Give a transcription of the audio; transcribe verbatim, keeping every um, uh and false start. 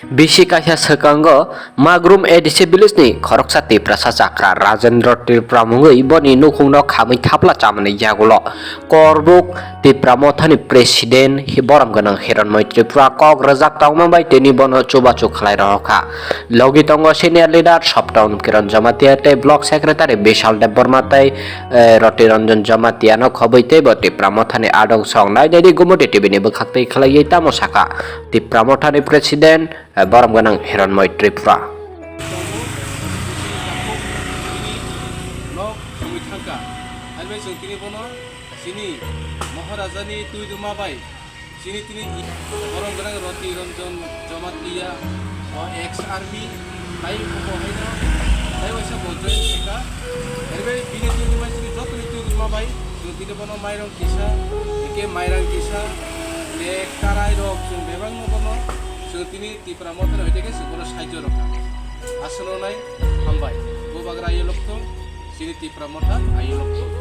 Bisi kaisa swkango Magrum A D C village ni khoroksa Tiprasa chakra Rajendra Tripura mungwi boni nukhungno khamwi thapla chamani yagulo Korbuk Tipra Mothani president hi-, borom gwnang Hiranmoy Tripura kok rwjak tongma bai tini bono chubachu khlai rohorkha. Logi tongo senior leader Sopton Kiran Jamatia tei block secretary Bishal Debbarma tei, eh, Roti Ranjan Jamatia no khobwi teibo Tipra Mothani adong song nai nai di Gumudi T V ni bwkhak tei khlaiwi tamo sakha. Tipra Mothani president, eh, borom gwnang Hiranmoy Tripura. Nok sumi thangka. Hai bai chwng tini bono chini Maharajani twi duma bai chini tini i-, borom gwnang Roti Ranjan Jamatia o ex army tai bo haino tai waisa bo join khaika. Hai bai bini twi duma chini jotoni twi duma bai chwng tini bono mairang kisa, eke mairang kisa, eke karai rok chwng bebak no bono chwng tini Tipra Motha no hete khe chwng bono sahajyo rwkha. Aswk no nai hambai. Bubagra ayo lokthung, chini Tipra Motha ayo lokthung.